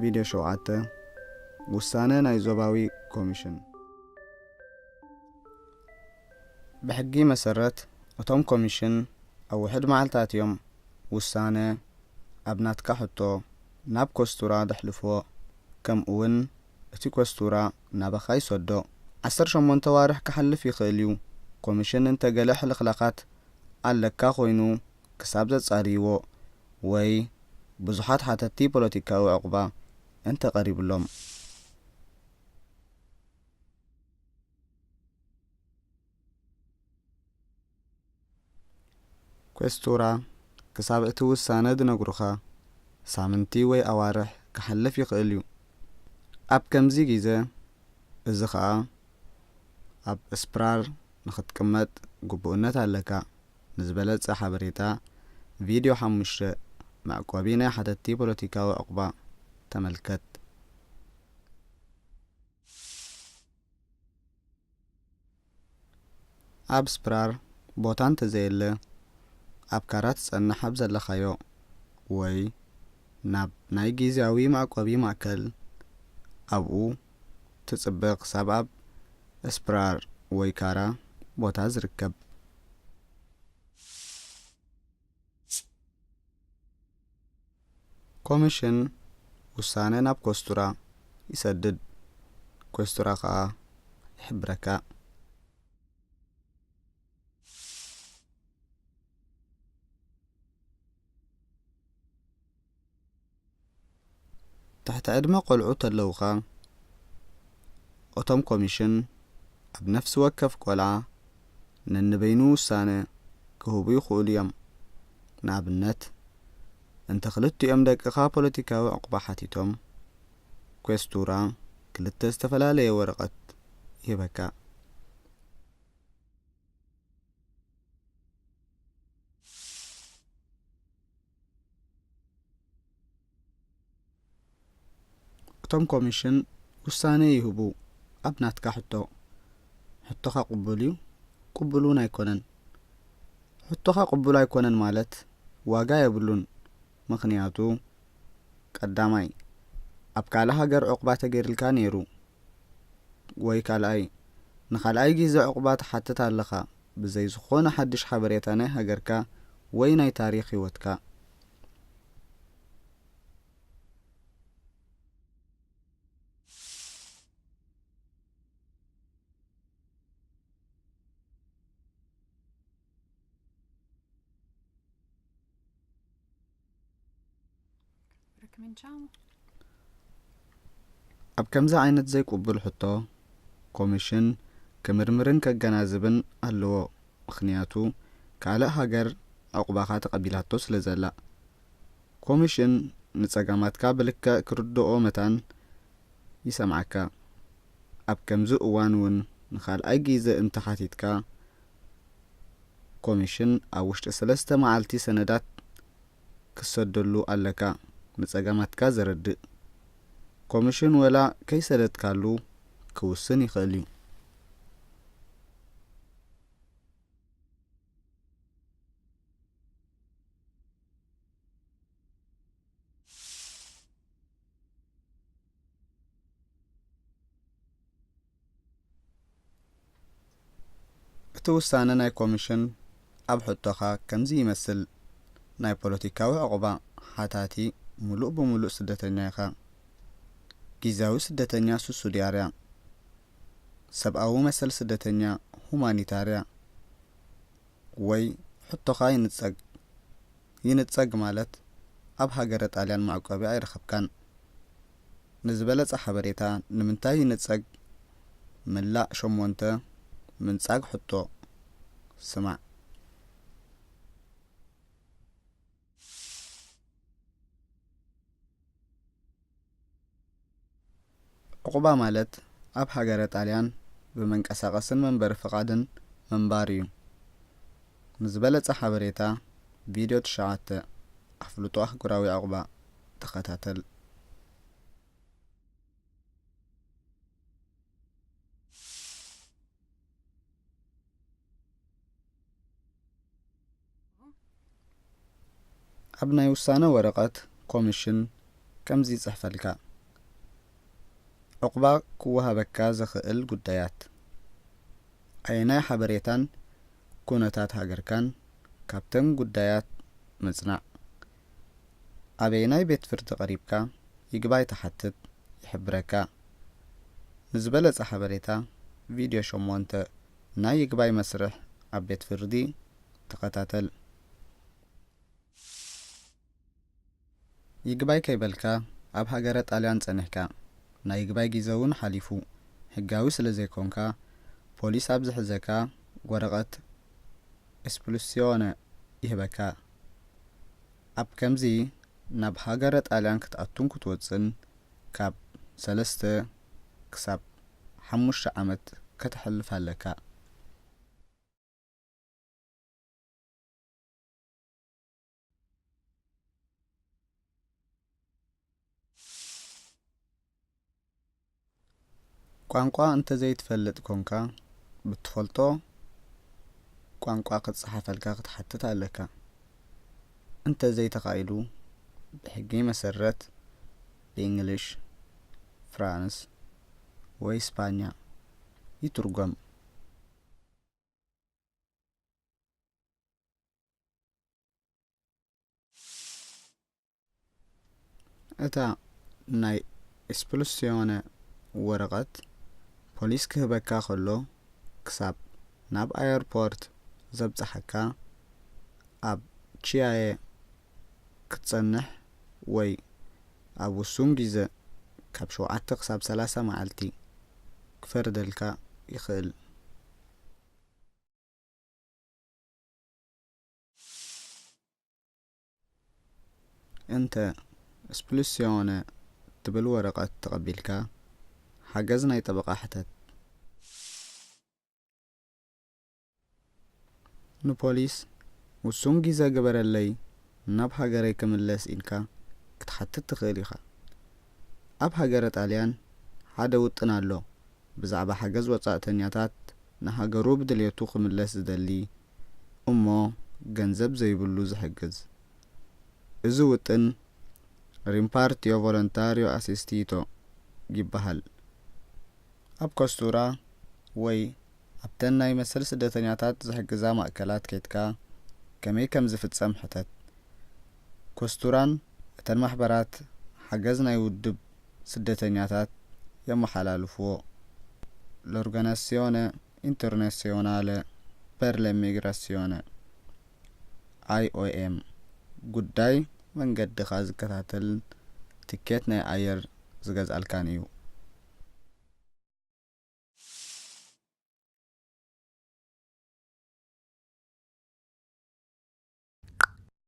ቪድዮ ሸውዓተ። ውሳነ ናይ ዞባዊ ኮሚሽን። ብሕጊ መሰረት፣ እቶም ኮሚሽን ኣብ ውሑድ መዓልታት እዮም ውሳነ ኣብ ናትካ ሕቶ ናብ ኮስቱራ ደሕልፍዎ። ከምኡ እውን እቲ ኮስቱራ ናባኻ ይሰዶ። ዓሰርተ ሸሞንተ ዋርሕ ክሓልፍ ይኽእል እዩ። ኮሚሽን እንተ ገለ ሕልኽላኻት ኣለካ ኮይኑ ክሳብ ዘጻርይዎ ወይ ብዙሓት ሓተትቲ ፖለቲካዊ ዕቑባ እንተ ቀሪብሎም። ኳስቱራ ክሳብ እቲ ውሳነ ዝነግሩኻ ሳምንቲ ወይ ኣዋርሕ ክሓልፍ ይኽእል እዩ። ኣብ ከምዚ ግዜ እዚ ኸኣ ኣብ ስፕራር ንኽትቅመጥ ግቡእነት ኣለካ። ንዝበለጸ ሓበሬታ ቪድዮ ሓሙሽተ፣ መዕቆቢ ናይ ሓተትቲ ፖለቲካዊ ዕቑባ፣ ተመልከት። ኣብ ስፕራር ቦታ እንተዘየለ፣ ኣብ ካራ ትጸንሕ ኣብ ዘለኻዮ ወይ ናብ ናይ ግዝያዊ መዕቆቢ ማእከል ኣብኡ ትጽበ ክሳብ ኣብ ስፕራር ወይ ካራ ቦታ ዝርከብ። ኮሚሽን ውሳነ ናብ ኮስቱራ ይሰድድ፣ ኮስቱራ ኸኣ ይሕብረካ። ትሕቲ ዕድመ ቆልዑ ተለውኻ፣ እቶም ኮሚሽን ኣብ ነፍሲ ወከፍ ቆልዓ ነንበይኑ ውሳነ ክህቡ ይኽእሉ እዮም። ንኣብነት፣ እንተ ክልቲኦም ደቅኻ ፖለቲካዊ ዕቑባ ሓቲቶም፣ ኳስቱራ ክልተ ዝተፈላለየ ወረቐት ይህበካ። እቶም ኮሚሽን ውሳነ ይህቡ ኣብ ናትካ ሕቶ። ሕቶኻ ቅቡል እዩ፣ ቅቡል እውን ኣይኮነን። ሕቶኻ ቅቡል ኣይኮነን ማለት ዋጋ የብሉን። ምኽንያቱ፣ ቀዳማይ፣ ኣብ ካልእ ሃገር ዕቑባ ተገይርልካ ነይሩ፣ ወይ ካልኣይ፣ ንኻልኣይ ግዜ ዕቑባ ትሓትት ኣለኻ፣ ብዘይ ዝኾነ ሓድሽ ሓበሬታ ናይ ሃገርካ ወይ ናይ ታሪኽ ህይወትካ። ኣብ ከምዚ ዓይነት ዘይቅቡል ሕቶ፣ ኮሚሽን ክምርምርን ከገናዝብን ኣለዎ፣ ምኽንያቱ ካልእ ሃገር ዕቑባኻ ተቐቢላቶ ስለ ዘላ። ኮሚሽን ንጸገማትካ ብልክዕ ክርድኦ መታን ይሰምዓካ። ኣብ ከምዚ እዋን እውን ንኻልኣይ ግዜ እንተሓቲትካ፣ ኮሚሽን ኣብ ውሽጢ ሰለስተ መዓልቲ ሰነዳት ክሰደሉ ኣለካ፣ ንጸገማትካ ዘረድእ። ኮሚሽን ወላ ከይሰደድካሉ ክውስን ይኽእል እዩ። እቲ ውሳነ ናይ ኮሚሽን ኣብ ሕቶኻ ከምዚ ይመስል። ናይ ፖለቲካዊ ዕቑባ ሓታቲ፣ ምሉእ ብምሉእ ስደተኛ ኢኻ። ግዝያዊ ስደተኛ፣ ሱሱዲያርያ፣ ሰብኣዊ መሰል ስደተኛ፣ ሁማኒታርያ፣ ወይ ሕቶኻ ይንጸግ። ይንጸግ ማለት ኣብ ሃገረ ጣልያን መዕቆቢ ኣይረኸብካን። ንዝበለጸ ሓበሬታ ንምንታይ ይንጸግ ምላእ ሸሞንተ፣ ምንጻግ ሕቶ፣ ስማዕ። ዕቑባ ማለት ኣብ ሃገረ ጣልያን ብመንቀሳቐስን መንበሪ ፍቓድን ምንባር እዩ። ንዝበለጸ ሓበሬታ ቪድዮ ትሽዓተ፣ ኣፍልጦ ኣህጉራዊ ዕቑባ፣ ተኸታተል። ኣብ ናይ ውሳነ ወረቐት ኮሚሽን ከምዚ ይጽሕፈልካ። ዕቑባ ክወሃበካ ዝኽእል ጉዳያት። ኣየናይ ሓበሬታን ኩነታት ሃገርካን ካብተን ጉዳያት ምጽናዕ። ኣበየናይ ቤት ፍርዲ ቀሪብካ ይግባይ ትሓትት ይሕብረካ። ንዝበለጸ ሓበሬታ ቪድዮ ሸሞንተ ናይ ይግባይ መስርሕ ኣብ ቤት ፍርዲ ተኸታተል። ይግባይ ከይበልካ ኣብ ሃገረ ጣልያን ጸኒሕካ፣ ናይ ይግባይ ግዜ እውን ሓሊፉ፣ ሕጋዊ ስለ ዘይኮንካ፣ ፖሊስ ኣብ ዝሕዘካ ወረቐት ኤስፕሉሲዮነ ይህበካ። ኣብ ከምዚ ናብ ሃገረ ጣልያን ክትኣቱን ክትወጽን ካብ ሰለስተ ክሳብ ሓሙሽተ ዓመት ከተሕልፍ ኣለካ። ቋንቋ እንተ ዘይትፈልጥ ኮንካ፣ ብትፈልጦ ቋንቋ ክጸሓፈልካ ክትሓትት ኣለካ። እንተ ዘይተኻኢሉ፣ ብሕጊ መሰረት ብእንግሊሽ፣ ፍራንስ ወይ ስፓኛ ይትርጎም። እታ ናይ ኤስፕሉሲዮነ ወረቐት ፖሊስ ክህበካ ከሎ፣ ክሳብ ናብ ኣየርፖርት ዘብጽሓካ ኣብ ቺያየ ክትጸንሕ ወይ ኣብ ውሱን ግዜ ካብ ሸውዓተ ክሳብ ሰላሳ መዓልቲ ክፈርደልካ ይኽእል። እንተ ኤስፕሉሲዮነ ትብል ወረቐት ተቐቢልካ፣ ሓገዝ ናይ ጠበቓ ሕተት። ንፖሊስ ውሱን ግዜ ግበረለይ፣ ናብ ሃገረይ ክምለስ ኢልካ ክትሓትት ትኽእል ኢኻ። ኣብ ሃገረ ጣልያን ሓደ ውጥን ኣሎ፣ ብዛዕባ ሓገዝ ወጻእተኛታት ንሃገሩ ብድልየቱ ክምለስ ዝደሊ እሞ ገንዘብ ዘይብሉ ዝሕግዝ። እዚ ውጥን ሪምፓርቲዮ ቮለንታሪዮ ኣሲስቲቶ ይበሃል። ኣብ ኮስቱራ ወይ ኣብተን ናይ መሰል ስደተኛታት ዝሕግዛ ማእከላት ኬድካ ከመይ ከም ዝፍጸም ሕተት። ኮስቱራን እተን ማሕበራት ሓገዝ ናይ ውድብ ስደተኛታት የመሓላልፍዎ። ሎርጋናሲዮነ ኢንተርናሲዮናለ ፐር ለሚግራሲዮነ፣ ኣይ ኦ ኤም፣ ጉዳይ መንገድኻ ዝከታተልን ትኬት ናይ ኣየር ዝገዝኣልካን እዩ።